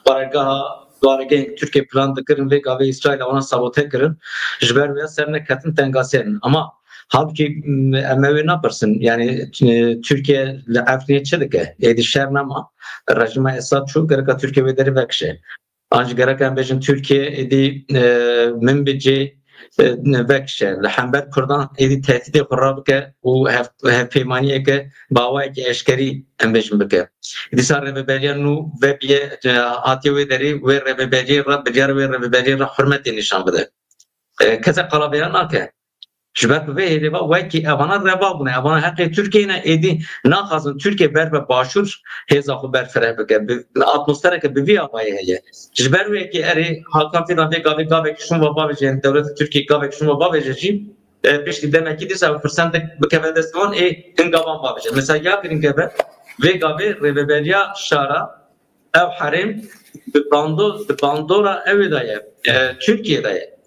baregeha, baregehên Tirkiye plan dikirin, vê gavê Îsraîl wana sabote kirin. Ji ber wê ser neketin tengasiyên. Ama halkî, m, em ê wê napirsin. Yani, e, Tirkiye li Efrînê çi dike? Êdî şer nema. Rejîma Esad çû, gereka Tirkiye wê derê vekişe. An jî gerek em bêjin Tirkiye êdî, e, min bi cê, e, vekişe. Li hember Kurdan êdî tehdîdê xwe rabike û hev-, hevpeymaniyeke bi awayekî eşkerî em bêjin bike. Dîsa rêveberiya nû vebiye, e, hatiye wê derê, wê rêveberiyê re, biryara wê rêveberiyê re hurmetê nîşan bide. E, kesek qala vêya nake. Ji ber ku vê hêlê ve wekî evana reva bûne, evana heqê Tirkiyeyê ne, êdî naxwazin Tirkiye ber ve başûr hêza xwe berfireh bike. Bi, atmosfereke bi vî avayî heye. Ji ber wê yekê erê Hakan Fidan vê gavê gavekî şûn ve bavêje, yani dewleta Tirkiyê gavekî şûn ve bavêje jî, e, piştî demekî dîsa firsentek bikeve destê wan, ê hin gavan bavêje. Mesela ya girîng e be, vê gavê rêveberiya şara, ev herêm bi bando-, di bandora ewê de ye, e, Tirkiye de ye.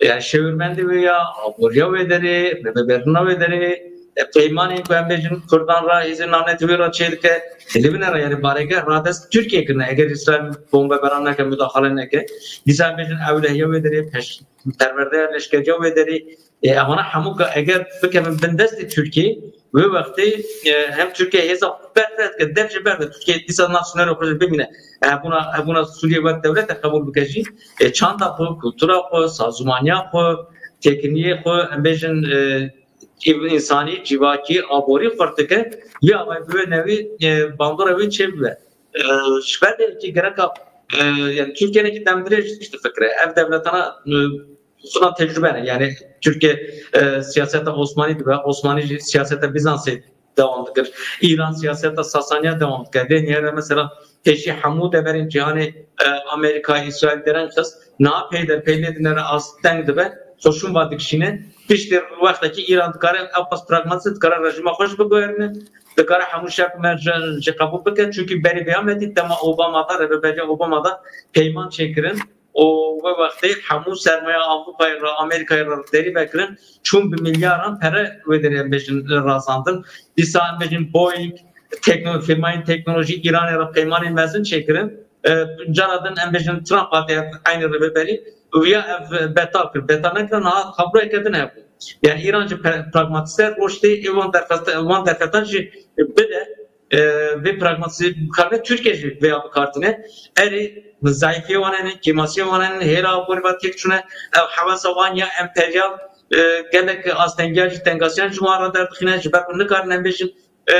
Yani şêwirmendê wê ya, aboriya wê derê, rêveberina wê derê, e, peymanên ku em bêjin Kurdan re, hêzên navnetewî re çêdike, li vî re yani baregeh radest Tirkiye kirine. Eger Îsraîl bombebaran neke, mudaxale neke, dîsa em bêjin ewlehiya wê derê, peş-, perwerdeya leşkeriya wê derê, e, evana hemû ga-, eger bikevin bin destê Tirkiyê, wê wextê, e, hem Tirkiye hêza berfireh dike, dev ji ber de Tirkiye dîsa nav sînorê xwe jî bimîne. Hebûna, hebûna Sûriye wek dewlete qebûl bike jî, e, çanda xwe, kultura xwe, sazûmaniya xwe, têkiniyê xwe, em bêjin, e, însanî, civakî, aborî xurt dike. Vî avayî bi wê newî, e, bandora wê çêbibe. E, ji ber vê yekê gereka, e, yani Tirkiye nekî demdirêj difikire. Ev dewletana, e, xwedî tecrube ne. Yani Tirkiye, e, siyaseta Osmanî dibe, Osmanî jî siyaseta Bizansê dewam dikir. Îran siyaseta Sasaniya dewam dike. Vê niyare mesela pêşî hemû deverên cîhanê, e, Amerîka, Îsraîl dereng xist. Niha peyder pey lê dinere asteng dibe. Xwe şûn va dikişîne. Piştî wextekî Îran dikare ew qas pragmatîk dikare rejîma xwe jî biguherîne. Dikare hemû şer û merc jî qebûl bike. Çunkî berî vêya me dît dema Obama da, rêveberiya Obama da peyman çêkirin. û wê wextê hemû sermaya Avrupayê re, Amerîkayê re derî vekirin, çûn bi milyaran pere wê derê em bêjin razandin. Dîsa em bêjin Boeing, tekno-, firmayên teknolojî Îranê re peymanên mezin çêkirin. E, cara din em bêjin Trump hatiye eynî rêveberî, viya ev betal kir. Betal nekirin, niha tabloyeke din hebû. Yani Îran jî pe-, pragmatîste roştê ê wan derfet-, wan derfetan jî bide. E, vê pragmatîzê bikardine, Tirkiye jî vêya bikardine. Erê, zayîfiyê wan hene, kêmasiyê wan hene, hêla aborî ve têk çûne, ev hewesa wan ya emperyal, e, gelek astengiya jî, tengasiyan ji wan re derdixîne, ji ber ku nikarin em bêjin, e,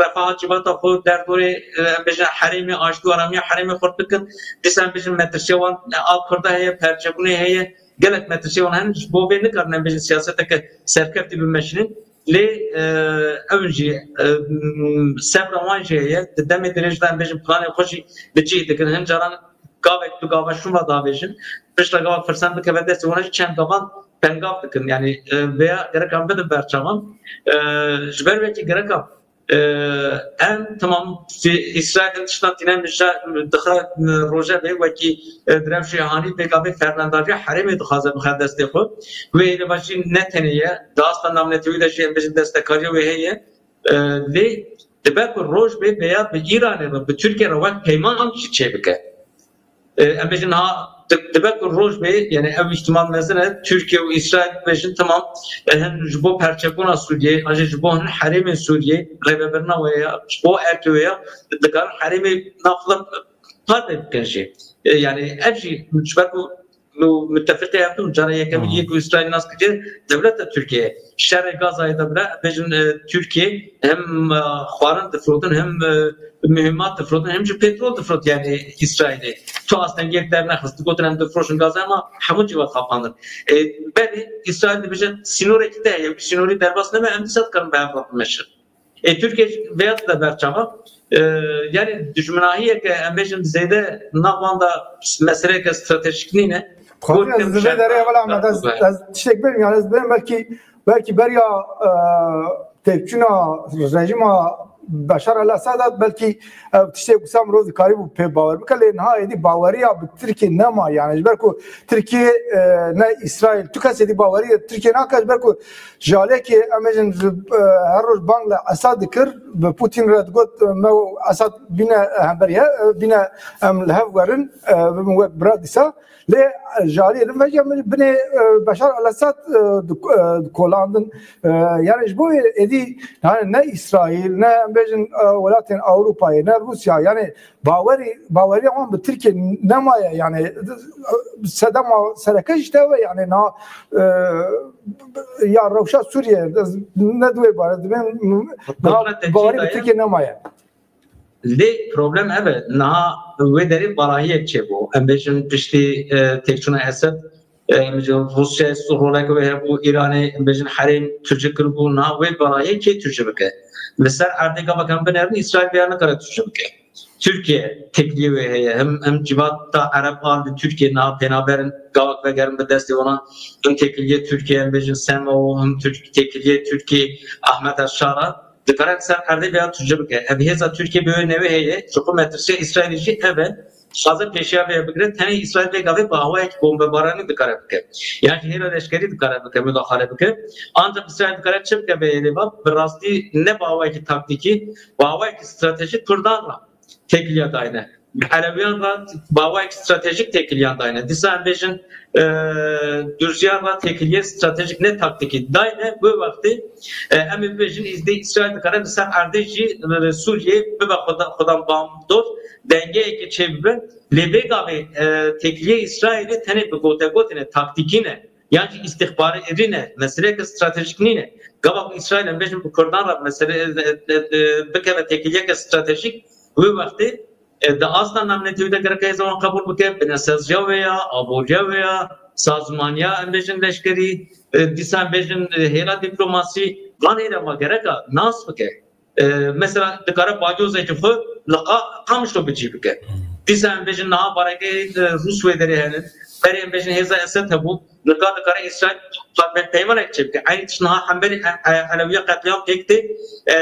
refaha civata xwe derdorê, e, em bêjin herêmê aştî û aramiya herêmê xurt bikin. Dîsa em bêjin metirsiya wan, e, a Kurda heye, perçebûnê heye, gelek metirsiya wan hene, ji bo vê nikarin em bêjin siyaseteke serkeftî bimeşînin. Lê, e, ew jî, e, sebra wan jî heye. Di demê dirêj de em bêjin planên xwe jî bi cih dikin. Hin caran gavek du gava şûn ve davêjin. Piştre gava firsen bikeve destê wan jî çend gavan pengav dikin. Yani, e, vêya gerek em bidin ber çavan. E, ji ber wekî gereka, e, em tamam Îsraîl tiştan tîne min ja dixe, e, rojevê wekî, e, direwşê hanî pêka vê fermendajiya herêmê dixwaze bixe destê xwe. Wê hêle ve jî ne tenê ye, di asta navnetewî de jî em bêjin destekariya wê heye. E, lê dibe ku roj bê vêya bi Îranê re, bi Tirkiye re wek peyman jî çêbike. E, em bêjin ha, di-, dibe ku roj bê, yani ew îhtimal mezin e, Tirkiye û Îsraîl bêjin tamam, e, hin ji bo perçebûna Sûriyê, an jî ji bo hin herêmên Sûriyê, rêvebirina wê ya, ji bo erkê wê ya, dikarin herêmê nav xwe parve bikin jî. E, yani ev jî ji ber ku mu-, mutefiqê ev dûn cara yekem Hı. yek û Îsraîl nas kiriye dewleta Tirkiye. Şerê Gazayê de bile bêjin, e, Tirkiye hem, e, xwarin difrotin hem, e, mühimmat difrotin hem jî petrol difrot yani Îsraîlê. Tu astengiyek dernexist, digotin em difroşin Gaza ama hemû civat xapandin. E, belê Îsraîl dibêje sînorekî te heye, wî sînorî derbas nebe em dîsa dikarin bi hev re bimeşin. Ê, Tirkiye vêya de ber çava. E, yani dijminahiyeke em bêjin zêde nav wan de meseleyeke stratejîk nîne. Xwedî ez di vê derê evvel Ahmet, ez, ez tiştek bêrim, yani ez bêrim belkî, belkî beriya, e, têkçûna rejîma Beşar el-Esad hat, belkî ev tiştê wisa mirov dikarîbû pê bawer bike, lê niha êdî baweriya bi Tirkiyê nema. Yani ji ber ku Tirkiye, e, ne Îsraîl, tu kes êdî baweriya Tirkiye nake, ji ber ku ji aliyekê em bêjin, e, her roj bang li Esad dikir, bi Putin re digot, e, me û Esad bîne hemberî he, e, bîne em li hev werin, e, bibin wek bira dîsa. Lê ji aliyê din vejî em binê, e, Beşar el-Esad, e, dik-, e, dikolandin. E, yani ji bo wê êdî, yani ne Îsraîl, ne em bêjin, e, welatên Ewropayê, ne Rûsya, yani bawerî, baweriya wan bi Tirkiye nemaye, yani sedema sereke jî tê ve, yani na, e, ya rewşa Sûriye, ne di wê bare dibên, na Dewlet de bawerî bi çêdaye. Tirkiye nemaye. Lê problem ev e, niha wê derê barahiyek çêbû. Em bêjin piştî, e, têkçûna Esed, e, em bêjin Rûsya rolek wê hebû, Îranê, em bêjin herêm tu ji kiribû, niha wê barahiyê kê tu ji bike? Li ser erdê gavek em binerin, Îsraîl vêya nikare tu ji bike. Tirkiye têkiliyê wê heye. Him, him civata Ereb a li Tirkiye niha pênaber in, gavek vegerin bi destê wana. Him têkiliyê Tirkiye, em bêjin Sema û him Tirk-, têkiliyê Tirkiye Ahmet Şara. Dikare li ser erdê vêya tu ji bike. Ev hêza Tirkiye bi wê newê heye, ji xwe metirsiya Îsraîlê jî ev e. Dixwaze pêşiya vê bigire, tenê Îsraîl vê gavê bi awayekî bombebaranî dikare bike. Yan jî hêla leşkerî dikare bike, mudaxale bike. Ancak Îsraîl dikare çi bike vê hêlê ve? Bi rastî ne bi awayekî taktîkî, bi awayekî stratejîk Kurdan re têkiliya dayne. Bi Elewiyan re bi awayekî stratejîk têkiliyan dayne. Dîsa em bêjin, e, Durziyan re têkiliyê stratejîk ne taktîkî dayne. Wê wextê, e, em ê bibêjin, îzdê Îsraîl dikare li ser erdê jî, e, Sûriyê bibe xweda-, xwedan bamdor, dengeyekê çêbibe. Lê vê gavê, e, têkiliyê Îsraîlê tenê bi gotegotê ne, taktîkî ne. Yan jî îstixbarî ne, meseleyeke stratejîk nîne. Gava ku Îsraîl em bêjin bi Kurdan re mesele, e, e, e, bikeve têkiliyeke stratejîk, wê wextê, e, di asta navnetewî de gerek hêza wan qebûl bike, binesaziya wê ya, aboriya wê ya, sazmaniya em bêjin leşkerî, e, dîsa em bêjin, e, hêla dîplomasî, van hêla me gereka nas bike. E, mesela dikare balyozekî xwe li Qa-, Qamişlo bi cî bike. Dîsa em bêjin niha barekê, e, Rûs wê derê hene. Berê em bêjin hêza Esed hebû. Nika dikare Îsraîl pe-, peymanek çêbike. Eynî tişt niha hemberî e-, e-, Elewiya qetlîam pêk tê. E,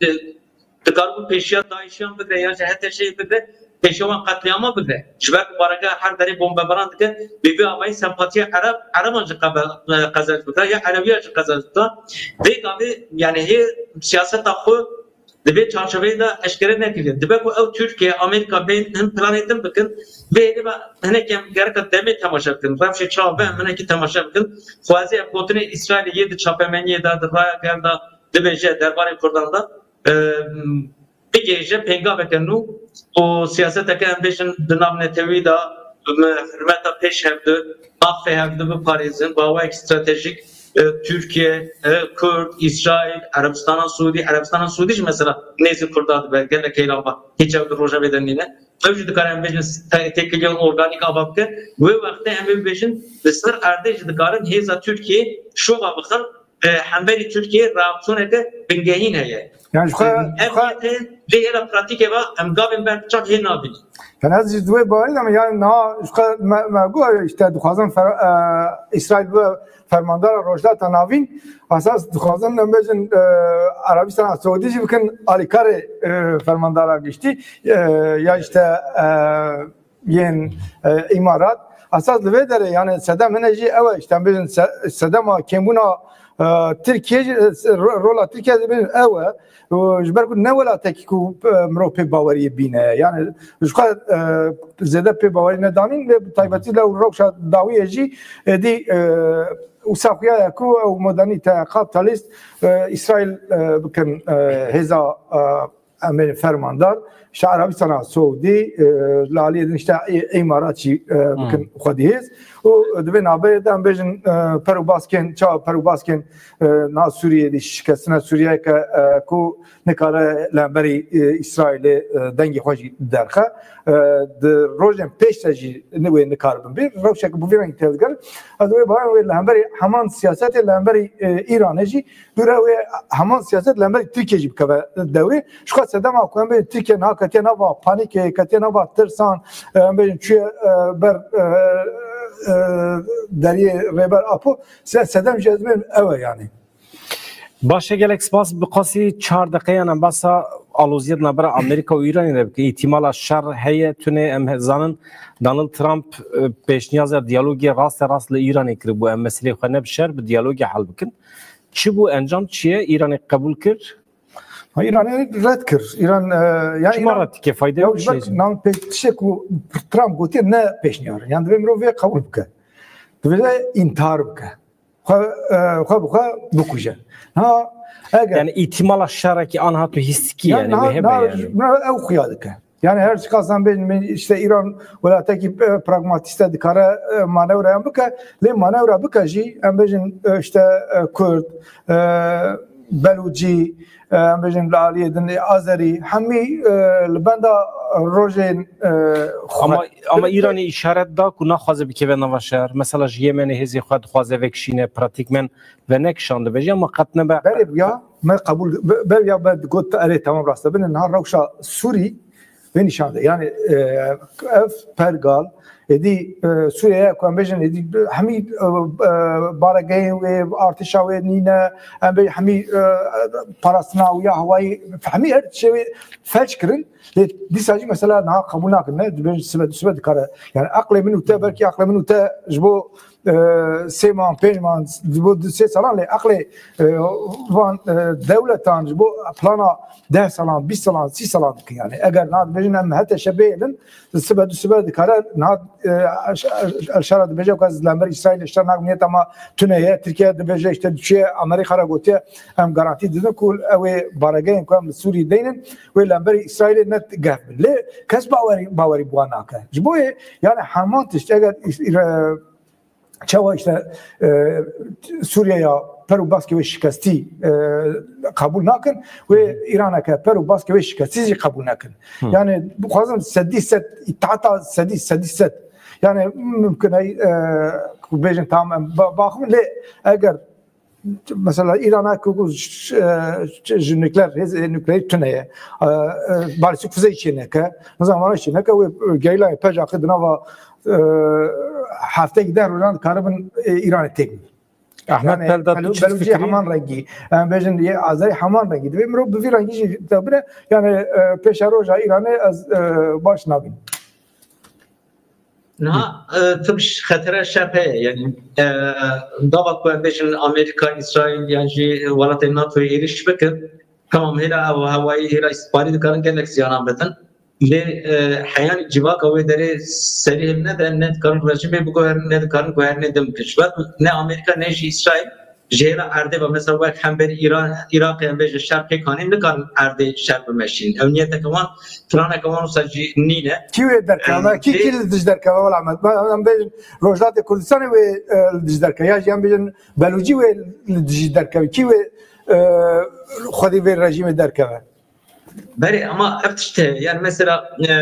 e, dikare ku pêşiya DAIŞiyan bigre yan jî HTŞê bigre, pêşiya wan qetlîama bigre. Ji ber ku bareke her derê bombebaran dike, bi vî avayî sempatiya Ereb, Ereban jî qebe-, e, qezenc bike, ya Elewiya jî qezenc bike. Vê gavê, yani hê siyaseta xwe di vê çarçoveyê de eşkere nekiriye. Dibe ku ew Tirkiye, Amerîka bên hin planê din bikin, vê hêlê ve hinek em gereka demê temaşe bikin. Rewşê çawa be em hinekî temaşe bikin. Xwezî ev gotinê Îsraîlê yê di çapemeniyê de, di raya gel de dibêje derbarê Kurdan de, e, bigihêje pêngaveke nû û siyaseteke em bêjin di nav netewî de bi hurmeta pêş hevdu, mafê hevdu biparêzin, bi awayek stratejîk, e, Tirkiye, e, Kurd, Îsraîl, Erebistana Siûdî, Erebistana Siûdî jî mesela nêzî Kurda dibe, gelek hêlan va, hiç ew di rojevê de nîne. Ew jî dikare em bêjin te-, têkiliyan organîk ava bike. Wê wextê em ê bibêjin, li ser erdê jî dikarin hêza Tirkiyê şova bixin, e, hemberî Tirkiyê reaksiyoneke bingehîn heye. Yani ji xwe, ev ji xwe yete vê hêla pratîkê ve em gavên ber çav hê nabînin. Yani ez jî di wê bawerî de me, yani niha ji xwe me, me got işte dixwazin fer-, e, Îsraîl bibe fermandara Rojhilata Navîn. Esas dixwazin em bêjin, e, Erebistana Siûdî jî bikin alîkarê, e, fermandara giştî, e, ya işte, e, yên, e, Îmarat. Esas li vê derê, yani sedem hine jî ew e, işte em bêjin se-, sedema kêmbûna, e, Tirkiye jî, e, se-, ro-, rola Tirkiye jî bêjin ew e. Û ji ber ku ne welatekî ku, e, mirov pê baweriyê bîne. Yani ji xwe, e, zêde pê bawerî nedanîn, lê bi taybetî lew rewşa dawiyê jî, e, dî, e, wisa xuya ye ku ew modernîte kapitalîst, e, Îsraîl, e, bikin, e, hêza, e, em ê fermandar, işte Erebistana Siûdî, e, li aliyê din işte Î-, Îmarat jî, e, bikin xwedî hêz. Û di vê navberê de em bêjin, e, per û baskên, çawa per û baskên, e, na Sûriyê de şikestina Sûriyeyeke, e, ku nikare li hemberî, e, Îsraîlê, e, dengê xwe jî derxe. E, di rojên pêş de jî ni-, wê nikaribin bê. Rewşeke bi vî rengî tê digerin. Ez wê baran wê li hemberî heman siyasetê li hemberî, e, Îranê jî dûre wê heman siyaset li hemberî Tirkiye jî bikeve dewrê. Ji xwe sedema ku em bêjin Tirkiye niha ketiye nava panîkê, ketiye nava tirsan, em bêjin çûye, e, ber, e, e, deriyê Rêber Apo, se-, sedem jî ez bêjim ew e yani. Baş e, gelek spas. Bi qasî çar deqeyan em behsa aloziyê di navbera Amerîka û Îranê de bikin. Îhtîmala şer heye, tune em he-, zanin Donald Trump, e, pêşniyaza diyalogê raste rast li Îranê kiribû. Em meseleyê xwe ne bi şer, bi diyalogê hel bikin. Çi bû, encam çi ye? Îranê qebûl kir? Ha, Îranê red kir. Îran, e, yani Çima Îran red dike? Fayde Ya yok ji ber şey. Nan pê-, tiştê ku Trump gotiye ne pêşniyar. Yani divê mirov vê qebûl bike. Divê întihar bike. Xwe, e, xwe bi xwe bikuje. Ha, eger Yani îhtîmala şerekî anha tu hîstikî Ya yani niha, wê hebe niha yani. Niha ew xuya dike. Yani her çiqas em bêjin, işte Îran welatekî, e, pragmatîst e, dikare, e, manewreyan bike. Lê manewra bike jî em bêjin, e, işte, e, Kurd, e, Belûcî, e, em bêjin li aliyê din ê Azerî, hemî, e, li benda rojên, e, xwe. Ama, ama Îranê îşaret da ku naxwaze bikeve nava şer. Mesela ji Yemenê hêzê xwe dixwaze vekişîne, pratîkmen venekişandibê jî, ama qet nebe. Berê ya me qebûl, be-, ber ya me got, erê, temam, rast e. Bine niha rewşa Sûrî vê nîşan de. Yani, e, ev pergal, êdî, e, Sûriye ku em bêjin, êdî hemî, e, e, baregehên wê, artêşa wê nîne, em bê hemî, e, parastina û ya hewayî, hemî her tiştê wê felç kirin. Lê dîsa jî mesela niha qebûl nakin, ne? Dibêjin sibe, sibe dikare. Yani aqlê min û te, belkî aqlê min û te ji bo, e, sê man, pênc man, ji bo du sê salan, lê aqlê, e, van, e, dewletan ji bo plana deh salan, bîst salan, sî salan dikin. Yani eger niha dibêjin em hete şebê êlin, sibe du sibe dikare niha, e, El-Şara dibêje ku ez lember Îsraîlê şer nakim, niyeta me tune ye. Tirkiye dibêje işte diçûye Amerîka re gotiye em garantî didin ku ew ê baregehên ku em li Sûrî deynin wê lemberî Îsraîlê ne geh bin. Lê kes bawerî, bawerî bi wan nake. Ji bo yê yani heman tişt eger Îs-, Îra-, çawa işte, e, Sûriyeya per û baskê wê şikestî, e, qebûl nakin, wê Îraneke per û baskê wê şikestî jî qebûl nekin. Hı. Yani bixwazin sedî sed, îtaata sedî, sedî sed. Yani mimkun e, e, ku bêjin tamam em ba-, baxin, lê eger mesela Îrana ku, ku ş-, e, ji nukleer, hêzê nukleerî tune ye, e, e, balîstîk fuzeyê çêneke, nizam vana çêneke, wê gerîlayê P J Q di nava, e, hefteyek deh rojan dikaribin, e, Îranê têk bin. Ehmed Yani, Pelda, tu Belo-, çi Belûcî difikirî? Heman rengî. Em bêjin yê Azerî heman rengî. Divê mirov bi vî rengî jî tebire. Yani, e, pêşeroja Îranê ez, e, baş nabînim. Niha, e, tu bi xetere şer heye. Yani, e, gava ku em bêjin Amerîka, Îsraîl yan jî welatên NATOyê êrîş bikin, tamam, hêla ev hewayî, hêla îstixbarî dikarin gelek ziyanan bidin. Lê, e, heyanî civaka wê derê serî hilnede, ne dikarin rejîmê biguherin, ne dikarin guherînê din bikin. Ji ber ne Amerîka ne jî Îsraîl ji hêla erdê ve, mesela wek hemberî Îran, Iraqê em bêjin şer pêk anîn, nikarin erdê şer bimeşînin. Ew niyeteke wan, planeke wan wisa jî nîne. Kî wê derkeve? Em, Kî, kî li dij derkeve? Wela me, em bêjin Rojhilatê Kurdistanê wê, e, li dij derkeve. Ya jî em bêjin Belûcî wê li dijî derkeve. Kî wê, e, xwedî vê rejîmê derkeve? Berê, ama ev tişt heye. Yani mesela, e,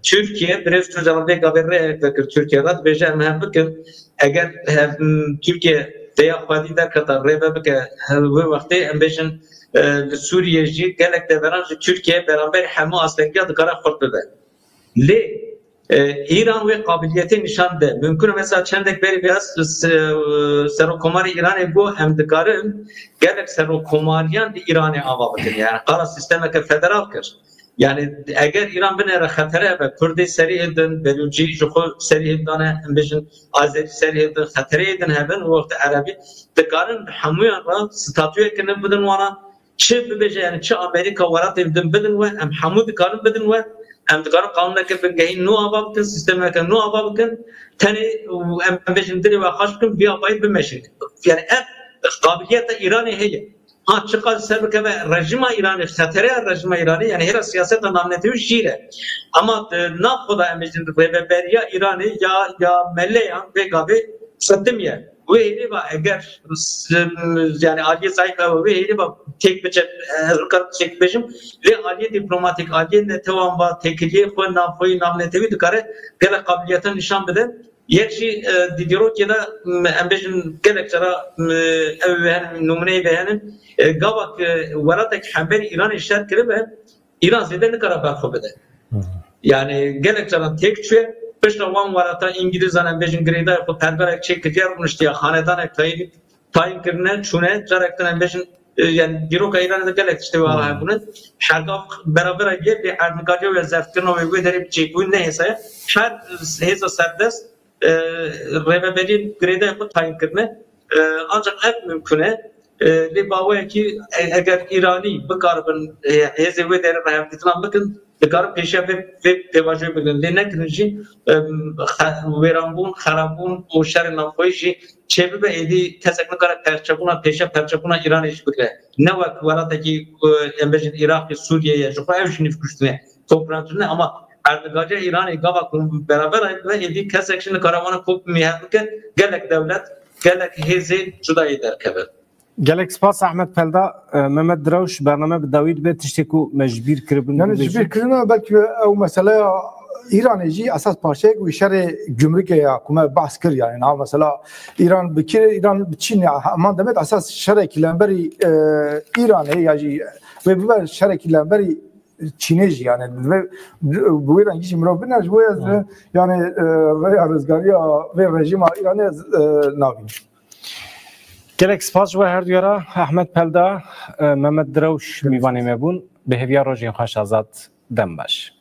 Tirkiye, birêz Ocalan vê gavê rêyek vekir Tirkiye re, dibêje em hev bikin. Eger hev, m, Tirkiye vêya xwedî derketa rê ve bike, hev, wê wextê em bêjin, e, li Sûriye jî gelek deveran ji Tirkiye beramberî hemû astengiya dikare xurt bibe. Lê, e, Îran wê qabiliyetê nîşan de. Mimkun e mesela çendek berî vêya s-, s-, Serokkomarê Îranê got, em dikarin gelek serokkomariyan li Îranê ava bikin. Yani qala sîstemeke federal kir. Yani eger Îran binêre xetere hebe, Kurdê serî hildin, Belûcî ji xwe serî hildane, em bêjin Azerî serî hildin, xetereyê din hebin, û wextê Erebî dikarin hemûyan re statuyeke nû bidin wana, çi bibêje, yani çi Amerîka welatê din bidin we, em hemû dikarin bidin we, em dikarin qanûneke bingehîn nû ava bikin, sîstemeke nû ava bikin, tenê em, em bêjin dilê we xweş bikin, vî avayî bimeşin. Yani ev qabiliyeta Îranê heye. Ha, çiqas ser bikeve rejîma Îranê, xetereya rejîma Îranê, yani hêla siyaseta navnetewî jî re. Ama, e, nav xwe de em bêjin rêveberiya Îranê ya, ya meleyan vê gavê setim ye. Wê hêlê ve eger s-, yani aliyê zayîf hebe, wê hêlê ve têk biçe, e, ez bikarim têk bêjim. Lê aliyê dîplomatîk, aliyê netewan ve têkiliyê xwe navxweyî navnetewî dikare gelek qabiliyeta nîşan bide. Yek jî, e, di dîrokê de, m, em bêjin gelek cara, m, ew wê henin, nûmuneyê vê henin. E, gava ku welatek hemberî Îranê şer kiribe, Îran zêde nikare ber xwe bide. Hı hı. Yani gelek caran têk çûye, pişta wan welata Îngilîzan em bêjin girêdayê xwe pergalek çêkiriye, rûniştiye xanedanek tayîn, tayîn kirine, çûne, carek din em bêjin E, yani dîroka Îranê de gelek tiştê wiha hebûne. Her gav beraber bûye, lê erdnîgariya wê zefkirina wê wê derê bi çêbûyî nehêsaye. Her hêza serdest, e, rêveberiyên girêdayî xwe tayîn kirine. E, ancak ev mimkun e. E, lê baweyekî, e, eger Îranî bikaribin, e, hêzên wê derê rêhevdîtina bikin, dikarin pêşiya vê, vê pêvajoyê bigrin. Lê nekirin jî, em, xe-, wêranbûn, xerabûn û şerên navxweyî jî çêbibe, êdî kesek nikare perçebûna, pêşiya perçebûna Îranê jî bigire. Ne wek welatekî, e, em bêjin Îraqê, Sûriyeyê, ji xwe ew jî nîv kuştinê, kop rewandine, ama erdnîgariya Îranê gava ku beraber dibe, êdî kesek jî nikare wana kop mî hev bike, gelek dewlet, gelek hêzên cudayê derkeve. Gelek spas Ahmet Pelda, e, Mehmet Direwş, bername bi dawî dibe, tiştê ku me ji bîr kiribin. Yani ji bîr kirine belkî ew meseleya Îranê jî esas parçeyek wî şerê gümrükê ya ku me behs kir, yani niha mesela Îran bi kî, Îran bi Çînê heman demê de esas şerekî lemberî, e, Îranê ya jî wê bibe şerekî lemberî Çînê jî, yani divê bi wê rengî jî mirov bine, ji bo ez, yani, e, rêya rizgariya vê rejîma Îranê ez, e, nabînim. Gelek spas ji we herduya re. Ahmet Pelda, e, Mehmet Direwş mîvanê me bûn. Bi hêviya rojên xweş, azad, dem baş.